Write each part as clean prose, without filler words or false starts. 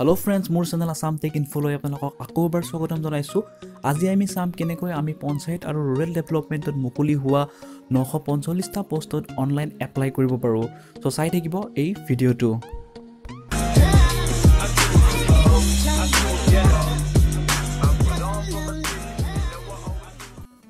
Hello' friends, মোৰ channel Assam tech ইনফ'লৈ আপোনালোকক আকৌ এবাৰ স্বাগতম জনাইছোঁ। আজি আমি চাম কেনেকৈ আমি পঞ্চায়ত আৰু ৰুৰেল ডেভেলপমেণ্টত মুকলি হোৱা 945টা পষ্টত অনলাইন এপ্লাই কৰিব পাৰোঁ। চ' চাই থাকিব এই ভিডিঅ'টো।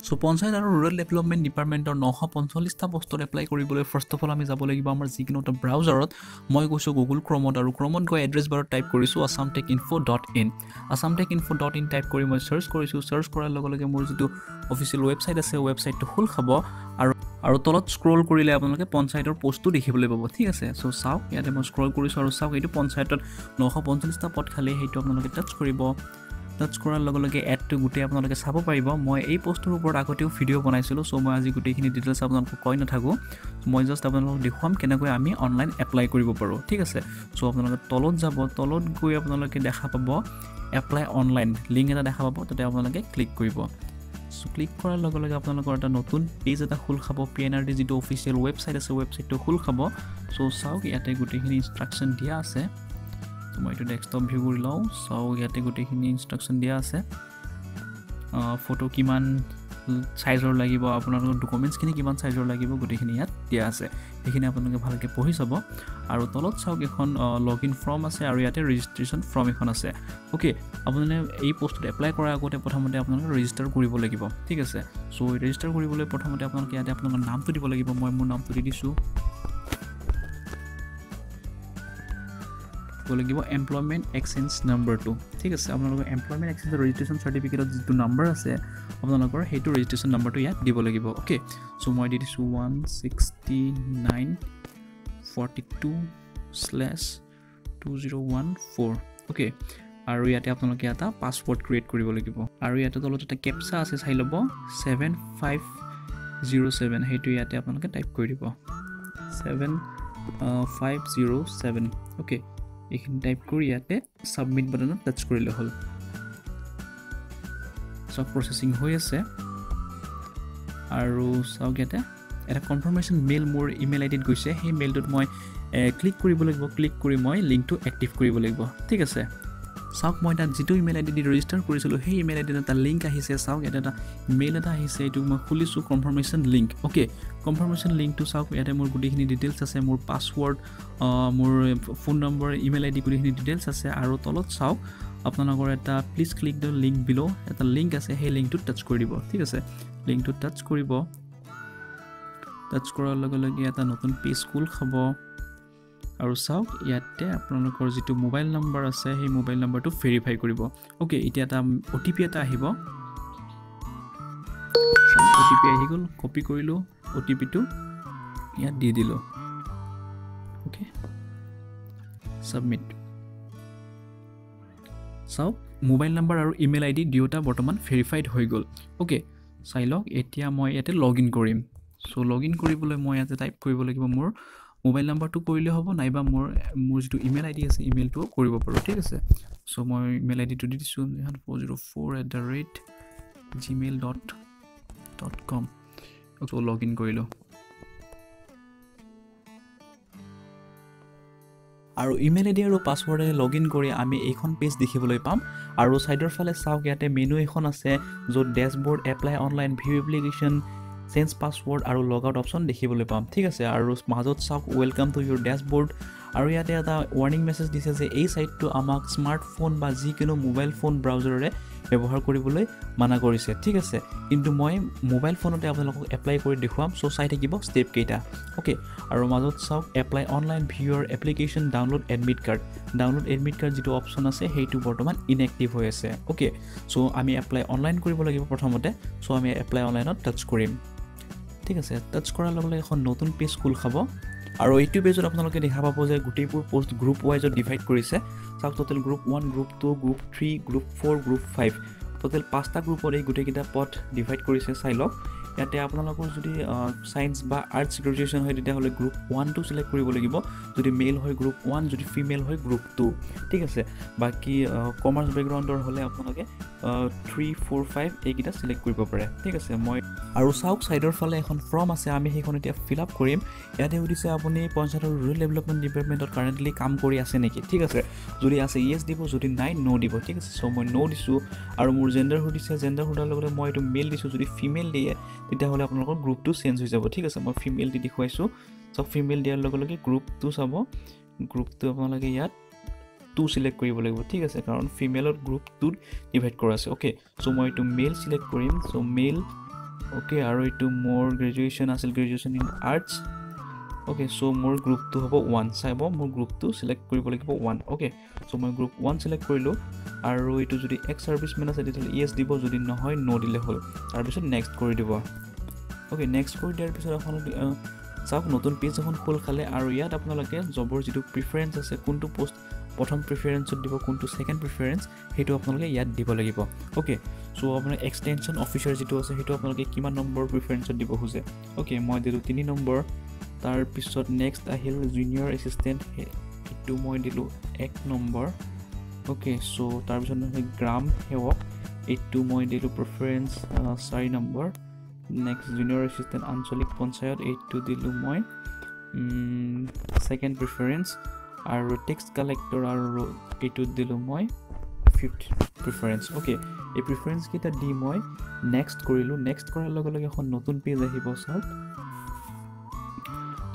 চ' পঞ্চায়ত আৰু ৰুৰেল ডেভেলপমেণ্ট ডিপাৰ্টমেণ্টৰ 945টা পষ্টত এপ্লাই কৰিবলৈ ফাৰ্ষ্ট অফ অল আমি যাব লাগিব আমাৰ যিকোনো এটা ব্ৰাউজাৰত। মই গৈছোঁ গুগল ক্ৰমত আৰু ক্ৰমত গৈ এড্ৰেছ বাৰত টাইপ কৰিছোঁ assamtechinfo.in। assamtechinfo.in type কৰি মই চাৰ্চ কৰিছোঁ। চাৰ্চ কৰাৰ লগে লগে মোৰ যিটো অফিচিয়েল ৱেবছাইট আছে, ৱেবছাইটটো খোল খাব আৰু তলত স্ক্ৰল কৰিলে আপোনালোকে পঞ্চায়তৰ পষ্টটো দেখিবলৈ পাব। ঠিক আছে, চ' চাওক ইয়াতে মই স্ক্ৰল কৰিছোঁ আৰু চাওক এইটো পঞ্চায়তত 945টা পদ খালী, সেইটো আপোনালোকে টাচ কৰিব। টাচ কৰাৰ লগে লগে এডটো গোটেই আপোনালোকে চাব পাৰিব। মই এই পষ্টটোৰ ওপৰত আগতেও ভিডিঅ' বনাইছিলোঁ, চ' মই আজি গোটেইখিনি ডিটেইলছ আপোনালোকক কৈ নাথাকোঁ। মই জাষ্ট আপোনালোকক দেখুৱাম কেনেকৈ আমি অনলাইন এপ্লাই কৰিব পাৰোঁ। ঠিক আছে, চ' আপোনালোকে তলত যাব, তলত গৈ আপোনালোকে দেখা পাব এপ্লাই অনলাইন লিংক এটা দেখা পাব, তাতে আপোনালোকে ক্লিক কৰিব। চ' ক্লিক কৰাৰ লগে লগে আপোনালোকৰ এটা নতুন পেজ এটা খোল খাব। PNRD যিটো অফিচিয়েল ৱেবছাইট আছে, ৱেবছাইটটো খোল খাব। চ' চাওক ইয়াতে গোটেইখিনি ইনষ্ট্ৰাকশ্যন দিয়া আছে। মই এইটো ডেস্কটপ ভিউ কৰি লওঁ। চাওক ইয়াতে গোটেইখিনি ইনষ্ট্ৰাকশ্যন দিয়া আছে। ফটো কিমান চাইজৰ লাগিব, আপোনালোকৰ ডকুমেণ্টছখিনি কিমান চাইজৰ লাগিব, গোটেইখিনি ইয়াত দিয়া আছে। সেইখিনি আপোনালোকে ভালকৈ পঢ়ি চাব। আৰু তলত চাওক এখন লগ ইন ফৰ্ম আছে আৰু ইয়াতে ৰেজিষ্ট্ৰেশ্যন ফৰ্ম এখন আছে। অ'কে, আপোনালোকে এই পষ্টটোত এপ্লাই কৰাৰ আগতে প্ৰথমতে আপোনালোকে ৰেজিষ্টাৰ কৰিব লাগিব। ঠিক আছে, চ' ৰেজিষ্টাৰ কৰিবলৈ প্ৰথমতে আপোনালোকে ইয়াতে আপোনালোকৰ নামটো দিব লাগিব। মই মোৰ নামটো দি দিছোঁ। লাগিব এমপ্লয়মেণ্ট এক্সচেঞ্জ নাম্বাৰটো। ঠিক আছে, আপোনালোকৰ এমপ্লয়মেণ্ট এক্সচেঞ্জৰ ৰেজিষ্ট্ৰেশ্যন চাৰ্টিফিকেটত যিটো নাম্বাৰ আছে আপোনালোকৰ, সেইটো ৰেজিষ্ট্ৰেশ্যন নাম্বাৰটো ইয়াত দিব লাগিব। অ'কে, চ' মই দি দিছোঁ 16942/2014। অ'কে, আৰু ইয়াতে আপোনালোকে এটা পাছৱৰ্ড ক্ৰিয়েট কৰিব লাগিব। আৰু ইয়াতে তলত এটা কেপচা আছে, চাই ল'ব 7507, সেইটো ইয়াতে আপোনালোকে টাইপ কৰি দিব 7507। অ'কে, এইখিনি টাইপ কৰি ইয়াতে ছাবমিট বাটনত টাচ কৰিলে হ'ল। চব প্ৰচেছিং হৈ আছে। আৰু চাওক ইয়াতে এটা কনফাৰ্মেশ্যন মেইল মোৰ ইমেইল আই ডিত গৈছে, সেই মেইলটোত মই ক্লিক কৰিব লাগিব। ক্লিক কৰি মই লিংকটো এক্টিভ কৰিব লাগিব। ঠিক আছে, চাওক মই তাত যিটো ইমেইল আই ডি দি ৰেজিষ্টাৰ কৰিছিলোঁ সেই ইমেইল আই ডিত এটা লিংক আহিছে। চাওক ইয়াতে এটা মেইল এটা আহিছে, এইটো মই খুলিছোঁ, কনফাৰ্মেশ্যন লিংক। অ'কে, কনফাৰ্মেশ্যন লিংকটো চাওক ইয়াতে মোৰ গোটেইখিনি ডিটেইলছ আছে, মোৰ পাছৱৰ্ড, মোৰ phone number, email I D, গোটেইখিনি ডিটেইলছ আছে। আৰু তলত চাওক আপোনালোকৰ এটা please click the link below এটা লিংক আছে, সেই লিংকটোত টাচ কৰি দিব। ঠিক আছে, লিংকটোত টাচ কৰিব। টাচ কৰাৰ লগে লগে এটা নতুন পেজ খোল খাব। আৰু চাওক ইয়াতে আপোনালোকৰ যিটো মোবাইল নম্বৰ আছে সেই মোবাইল নম্বৰটো ভেৰিফাই কৰিব। অ'কে, এতিয়া এটা OTP এটা আহিব। OTP আহি গ'ল, কপি কৰিলোঁ, OTPটো ইয়াত দি দিলোঁ। Okay, submit. চাওক মোবাইল নম্বৰ আৰু ইমেইল আই ডি দুয়োটা বৰ্তমান ভেৰিফাইড হৈ গ'ল। অ'কে, চাই লওক এতিয়া মই ইয়াতে লগ ইন কৰিম। চ' লগ ইন কৰিবলৈ মই ইয়াতে টাইপ কৰিব লাগিব মোৰ মোবাইল নাম্বাৰটো কৰিলে হ'ব, নাইবা মোৰ যিটো ইমেইল আই ডি আছে ইমেইলটোও কৰিব পাৰোঁ। ঠিক আছে, চ' মই ইমেইল আই ডিটো দি দিছোঁ 404@gmail.com। চ' লগ ইন কৰিলোঁ। আৰু ইমেইল আই ডি আৰু পাছৱৰ্ডেৰে লগ ইন কৰি আমি এইখন পেজ দেখিবলৈ পাম। আৰু ছাইডৰ ফালে চাওক ইয়াতে মেনু এখন আছে য'ত dashboard, apply online, view application, change password আৰু লগ আউট অপশ্যন দেখিবলৈ পাম। ঠিক আছে, আৰু মাজত চাওক welcome to your dashboard. আৰু ইয়াতে এটা ৱাৰ্ণিং মেছেজ দিছে যে এই ছাইটটো আমাক স্মাৰ্টফোন বা যিকোনো মোবাইল ফোন ব্ৰাউজাৰেৰে ব্যৱহাৰ কৰিবলৈ মানা কৰিছে। ঠিক আছে, কিন্তু মই মোবাইল ফোনতে আপোনালোকক এপ্লাই কৰি দেখুৱাম। চ' চাই থাকিব ষ্টেপকেইটা। অ'কে, আৰু মাজত চাওক apply online, view your application, download admit card. Download admit card যিটো অপশ্যন আছে সেইটো বৰ্তমান ইনএক্টিভ হৈ আছে। অ'কে, চ' আমি এপ্লাই অনলাইন কৰিব লাগিব প্ৰথমতে। চ' আমি এপ্লাই অনলাইনত টাচ কৰিম। ঠিক আছে, টাচ কৰাৰ লগে লগে এখন নতুন পেজ খোল খাব। আৰু এইটো পেজত আপোনালোকে দেখা পাব যে গোটেইবোৰ পষ্ট গ্ৰুপ ৱাইজত ডিভাইড কৰিছে। চাওক total group 1, group 2, group 3, group 4, group 5, total 5টা গ্ৰুপত এই গোটেইকেইটা পদ ডিভাইড কৰিছে। চাই লওক ইয়াতে আপোনালোকৰ যদি ছায়েন্স বা আৰ্টছ গ্ৰেজুৱেশ্যন হয় তেতিয়াহ'লে গ্ৰুপ 1টো চিলেক্ট কৰিব লাগিব, যদি মেল হয় গ্ৰুপ 1, যদি ফিমেল হয় গ্ৰুপ 2। ঠিক আছে, বাকী কমাৰ্চ বেকগ্ৰাউণ্ডৰ হ'লে আপোনালোকে 3 4 5 এইকেইটা চিলেক্ট কৰিব পাৰে। ঠিক আছে, মই আৰু চাওক ছাইডৰ ফালে এখন ফৰ্ম আছে, আমি সেইখন এতিয়া ফিল আপ কৰিম। ইয়াতে সুধিছে আপুনি পঞ্চায়তৰ ৰুৰেল ডেভেলপমেণ্ট ডিপাৰ্টমেণ্টত কাৰেণ্টলি কাম কৰি আছে নেকি। ঠিক আছে, যদি আছে য়েছ দিব, যদি নাই ন' দিব। ঠিক আছে, চ' মই ন' দিছোঁ। আৰু মোৰ জেণ্ডাৰ সুধিছে, জেণ্ডাৰ সোধাৰ লগতে মই এইটো মেল দিছোঁ। যদি ফিমেল দিয়ে তেতিয়াহ'লে আপোনালোকৰ গ্ৰুপটো চেঞ্জ হৈ যাব। ঠিক আছে, মই ফিমেল দি দেখুৱাইছোঁ। চ' ফিমেল দিয়াৰ লগে লগে গ্ৰুপটো চাব, গ্ৰুপটো আপোনালোকে ইয়াত 2 চিলেক্ট কৰিব লাগিব। ঠিক আছে, কাৰণ ফিমেলত গ্ৰুপ 2ত ডিভাইড কৰা আছে। অ'কে, চ' মই এইটো মেল চিলেক্ট কৰিম। চ' মেল, অ'কে, আৰু এইটো মোৰ গ্ৰেজুৱেশ্যন আছিল, graduation in arts. Okay, so' মোৰ গ্ৰুপটো হ'ব 1। চাব মোৰ গ্ৰুপটো চিলেক্ট কৰিব লাগিব 1। অ'কে, চ' মই গ্ৰুপ 1 চিলেক্ট কৰিলোঁ। আৰু এইটো যদি এক্স ছাৰ্ভিচমেন আছে তেতিয়াহ'লে য়েছ দিব, যদি নহয় ন' দিলে হ'ল। তাৰপিছত নেক্সট কৰি দিব। অ'কে, নেক্সট কৰি দিয়াৰ পিছত এখন চাওক নতুন পেজ এখন খোল খালে। আৰু ইয়াত আপোনালোকে জবৰ যিটো প্ৰিফাৰেঞ্চ আছে, কোনটো পষ্ট প্ৰথম প্ৰিফাৰেঞ্চত দিব, কোনটো ছেকেণ্ড প্ৰিফাৰেঞ্চ, সেইটো আপোনালোকে ইয়াত দিব লাগিব। অ'কে, চ' আপোনাৰ এক্সটেনশ্যন অফিচাৰ যিটো আছে সেইটো আপোনালোকে কিমান নম্বৰ প্ৰিফাৰেঞ্চত দিব খোজে। অ'কে, মই দিলোঁ 3 নম্বৰ। তাৰপিছত নেক্সট আহিল জুনিয়ৰ এছিষ্টেণ্ট, সেইটো মই দিলোঁ 1 নম্বৰ। অ'কে, চ' তাৰপিছত গ্ৰাম সেৱক, এইটো মই দিলোঁ preference 4 number. Next junior assistant আঞ্চলিক পঞ্চায়ত, এইটো দিলোঁ মই ছেকেণ্ড প্ৰিফাৰেঞ্চ। আৰু টেক্স কালেক্টৰ আৰু এইটোত দিলোঁ মই 5th preference. Okay, এই প্ৰিফাৰেঞ্চকেইটা দি মই নেক্সট কৰিলোঁ। নেক্সট কৰাৰ লগে লগে এখন নতুন পেজ আহিব। চাওক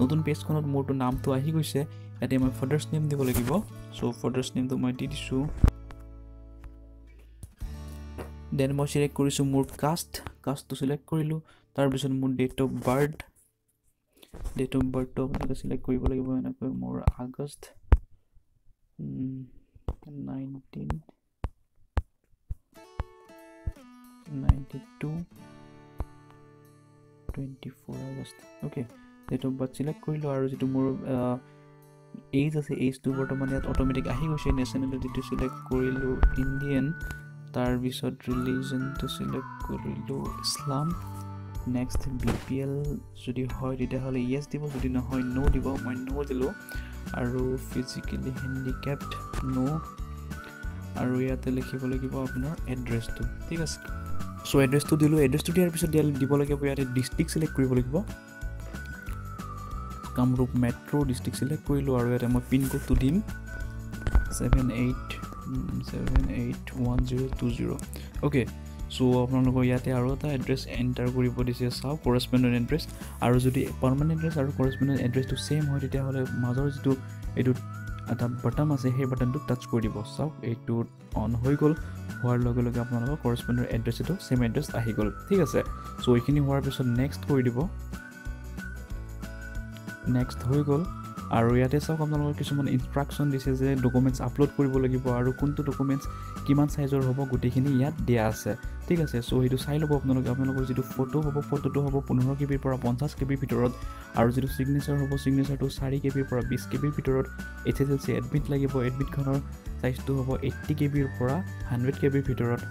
নতুন পেজখনত মোৰতো নামটো আহি গৈছে। ইয়াতে মই ফাদাৰ্ছ নেম দিব লাগিব। চ' ফাদাৰ্ছ নেমটো মই দি দিছোঁ। Then মই চিলেক্ট কৰিছোঁ মোৰ কাষ্ট, কাষ্টটো চিলেক্ট কৰিলোঁ। তাৰপিছত মোৰ date of birth, date of বাৰ্থটো আপোনালোকে চিলেক্ট কৰিব লাগিব। এনেকৈ মোৰ August 1992, 24 August. Okay, date of birth select কৰিলোঁ। আৰু যিটো মোৰ এইজ আছে, এইজটো বৰ্তমান ইয়াত অট'মেটিক আহি গৈছে। নেশ্যনেলিটিটো চিলেক্ট কৰিলোঁ ইণ্ডিয়ান। তাৰপিছত ৰিলিজনটো চিলেক্ট কৰিলোঁ ইছলাম। নেক্সট BPL যদি হয় তেতিয়াহ'লে য়েছ দিব, যদি নহয় ন' দিব। মই ন' দিলোঁ। আৰু ফিজিকেলি হেণ্ডিকেপ্ড ন'। আৰু ইয়াতে লিখিব লাগিব আপোনাৰ এড্ৰেছটো। ঠিক আছে, চ' এড্ৰেছটো দিলোঁ। এড্ৰেছটো দিয়াৰ পিছত দিব লাগিব ইয়াতে ডিষ্ট্ৰিক্ট চিলেক্ট কৰিব লাগিব। কামৰূপ মেট্ৰ' ডিষ্ট্ৰিক্ট চিলেক্ট কৰিলোঁ। আৰু ইয়াতে মই পিনক'ডটো দিম 78781020। অ'কে, চ' আপোনালোকৰ ইয়াতে আৰু এটা এড্ৰেছ এণ্টাৰ কৰিব দিছে। চাওক কৰেচপণ্ডেণ্ট এড্ৰেছ। আৰু যদি পাৰ্মানেণ্ট এড্ৰেছ আৰু কৰেচপণ্ডেণ্ট এড্ৰেছটো ছেইম হয় তেতিয়াহ'লে মাজৰ যিটো এইটো এটা বাটন আছে, সেই বাটনটো টাচ কৰি দিব। চাওক এইটো অন হৈ গ'ল। হোৱাৰ লগে লগে আপোনালোকৰ কৰেচপণ্ডেণ্ট এড্ৰেছটো ছেইম এড্ৰেছ আহি গ'ল। ঠিক আছে, চ' এইখিনি হোৱাৰ পিছত নেক্সট কৰি দিব। নেক্সট হৈ গ'ল। আৰু ইয়াতে চাওক আপোনালোকৰ কিছুমান ইনষ্ট্ৰাকশ্যন দিছে যে ডকুমেণ্টছ আপলোড কৰিব লাগিব আৰু কোনটো ডকুমেণ্টছ কিমান চাইজৰ হ'ব গোটেইখিনি ইয়াত দিয়া আছে। ঠিক আছে, চ' সেইটো চাই ল'ব আপোনালোকে। আপোনালোকৰ যিটো ফটো হ'ব, ফটোটো হ'ব 15 কেবিৰ পৰা 50 কেবিৰ ভিতৰত। আৰু যিটো ছিগনেচাৰ হ'ব, ছিগনেচাৰটো 4 কেবিৰ পৰা 20 কেবিৰ ভিতৰত। HSLC admit লাগিব, এডমিটখনৰ চাইজটো হ'ব 80 কেবিৰ পৰা 100 কেবিৰ ভিতৰত।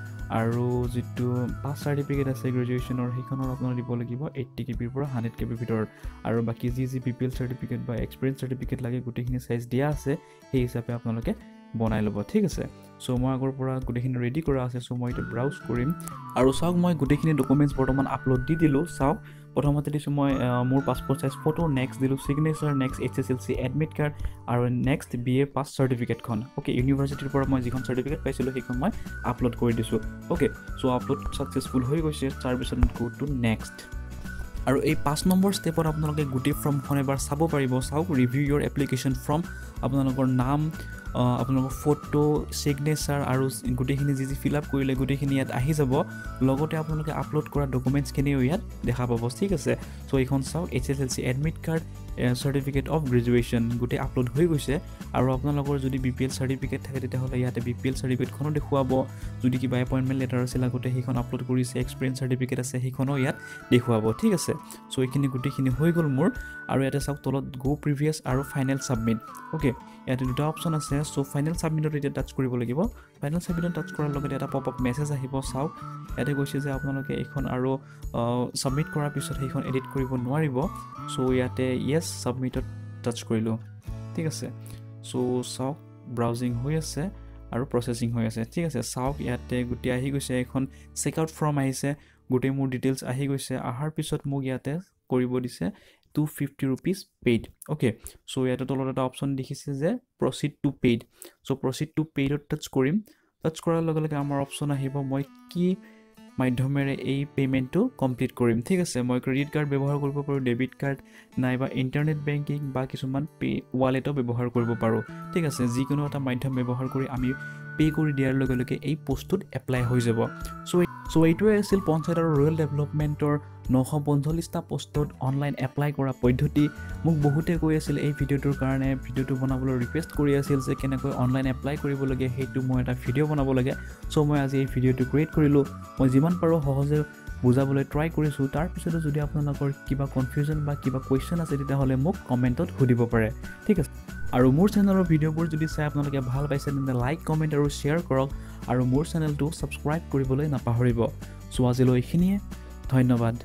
আৰু যিটো পাছ চাৰ্টিফিকেট আছে গ্ৰেজুৱেশ্যনৰ, সেইখনৰ আপোনাৰ দিব লাগিব 80 কেবিৰ পৰা 100 কেবিৰ ভিতৰত। আৰু বাকী যি যি BPL certificate বা এক্সপিৰিয়েঞ্চ চাৰ্টিফিকেট লাগে গোটেইখিনি চাইজ দিয়া আছে, সেই হিচাপে আপোনালোকে বনাই ল'ব। ঠিক আছে, চ' মই আগৰ পৰা গোটেইখিনি ৰেডি কৰা আছে। চ' মই এতিয়া ব্ৰাউজ কৰিম। আৰু চাওক মই গোটেইখিনি ডকুমেণ্টছ বৰ্তমান আপলোড দি দিলোঁ। চাওক প্ৰথমতে দিছোঁ মই মোৰ পাছপৰ্ট চাইজ ফটো, নেক্সট দিলোঁ signature, next HSLC admit card, আৰু নেক্সট BA পাছ চাৰ্টিফিকেটখন। অ'কে, ইউনিভাৰ্চিটিৰ পৰা মই যিখন চাৰ্টিফিকেট পাইছিলোঁ সেইখন মই আপলোড কৰি দিছোঁ। অ'কে, চ' আপলোড ছাকচেছফুল হৈ গৈছে। তাৰপিছত গ' টু নেক্সট। আৰু এই 5 নম্বৰ ষ্টেপত আপোনালোকে গোটেই ফৰ্মখন এবাৰ চাব পাৰিব। চাওক ৰিভিউ ইয়ৰ এপ্লিকেশ্যন ফৰ্ম, আপোনালোকৰ নাম, আপোনালোকৰ ফটো, ছিগনেচাৰ আৰু গোটেইখিনি যি যি ফিল আপ কৰিলে গোটেইখিনি ইয়াত আহি যাব। লগতে আপোনালোকে আপলোড কৰা ডকুমেণ্টছখিনিও ইয়াত দেখা পাব। ঠিক আছে, চ' এইখন চাওক HSLC admit card, certificate of graduation গোটেই আপলোড হৈ গৈছে। আৰু আপোনালোকৰ যদি BPL certificate থাকে তেতিয়াহ'লে ইয়াতে BPL চাৰ্টিফিকেটখনো দেখুৱাব। যদি কিবা এপইণ্টমেণ্ট লেটাৰ আছিল আগতে সেইখন আপলোড কৰিছে, এক্সপিৰিয়েঞ্চ চাৰ্টিফিকেট আছে সেইখনো ইয়াত দেখুৱাব। ঠিক আছে, চ' এইখিনি গোটেইখিনি হৈ গ'ল মোৰ। আৰু ইয়াতে চাওক তলত গ' প্ৰিভিয়াছ আৰু ফাইনেল ছাবমিট। অ'কে, ইয়াতে দুটা অপশ্যন আছে। চ' ফাইনেল ছাবমিটত এতিয়া টাচ কৰিব লাগিব। ফাইনেল ছাবমিটত টাচ কৰাৰ লগতে এটা পপ আপ মেছেজ আহিব। চাওক ইয়াতে কৈছে যে আপোনালোকে এইখন আৰু ছাবমিট কৰাৰ পিছত সেইখন এডিট কৰিব নোৱাৰিব। চ' ইয়াতে য়েছ ছাবমিটত টাচ কৰিলোঁ। ঠিক আছে, চ' চাওক ব্ৰাউজিং হৈ আছে। আৰু প্ৰচেছিং হৈ আছে। ঠিক আছে, চাওক ইয়াতে গোটেই আহি গৈছে, এখন চেক আউট ফৰ্ম আহিছে, গোটেই মোৰ ডিটেইলছ আহি গৈছে। অহাৰ পিছত মোক ইয়াতে কৰিব দিছে 250 ৰুপিজ পেইড। অ'কে, চ' ইয়াতে তলত এটা অপশ্যন দেখিছে যে proceed to paid. So proceed to পেইডত touch কৰিম। টাচ কৰাৰ লগে লগে আমাৰ অপশ্যন আহিব মই কি মাধ্যমেৰে এই পে'মেণ্টটো কমপ্লিট কৰিম। ঠিক আছে, মই ক্ৰেডিট কাৰ্ড ব্যৱহাৰ কৰিব পাৰোঁ, ডেবিট কাৰ্ড নাইবা ইণ্টাৰনেট বেংকিং বা কিছুমান পে' ৱালেটো ব্যৱহাৰ কৰিব পাৰোঁ। ঠিক আছে, যিকোনো এটা মাধ্যম ব্যৱহাৰ কৰি আমি পে' কৰি দিয়াৰ লগে লগে এই পষ্টটোত এপ্লাই হৈ যাব। চ' এইটোৱে আছিল পঞ্চায়ত আৰু ৰুৰেল ডেভেলপমেণ্টৰ 945টা পষ্টত অনলাইন এপ্লাই কৰা পদ্ধতি। মোক বহুতে কৈ আছিল এই ভিডিঅ'টোৰ কাৰণে, ভিডিঅ'টো বনাবলৈ ৰিকুৱেষ্ট কৰি আছিল যে কেনেকৈ অনলাইন এপ্লাই কৰিব লাগে, সেইটো মই এটা ভিডিঅ' বনাব লাগে। চ' মই আজি এই ভিডিঅ'টো ক্ৰিয়েট কৰিলোঁ। মই যিমান পাৰোঁ সহজে বুজাবলৈ ট্ৰাই কৰিছোঁ। তাৰপিছতো যদি আপোনালোকৰ কিবা কনফিউজন বা কিবা কুৱেশ্যন আছে তেতিয়াহ'লে মোক কমেণ্টত সুধিব পাৰে। ঠিক আছে, আৰু মোৰ চেনেলৰ ভিডিঅ'বোৰ যদি চাই আপোনালোকে ভাল পাইছে তেন্তে লাইক, কমেণ্ট আৰু শ্বেয়াৰ কৰক আৰু মোৰ চেনেলটো ছাবস্ক্ৰাইব কৰিবলৈ নাপাহৰিব। চ' আজিলৈ এইখিনিয়ে, ধন্যবাদ।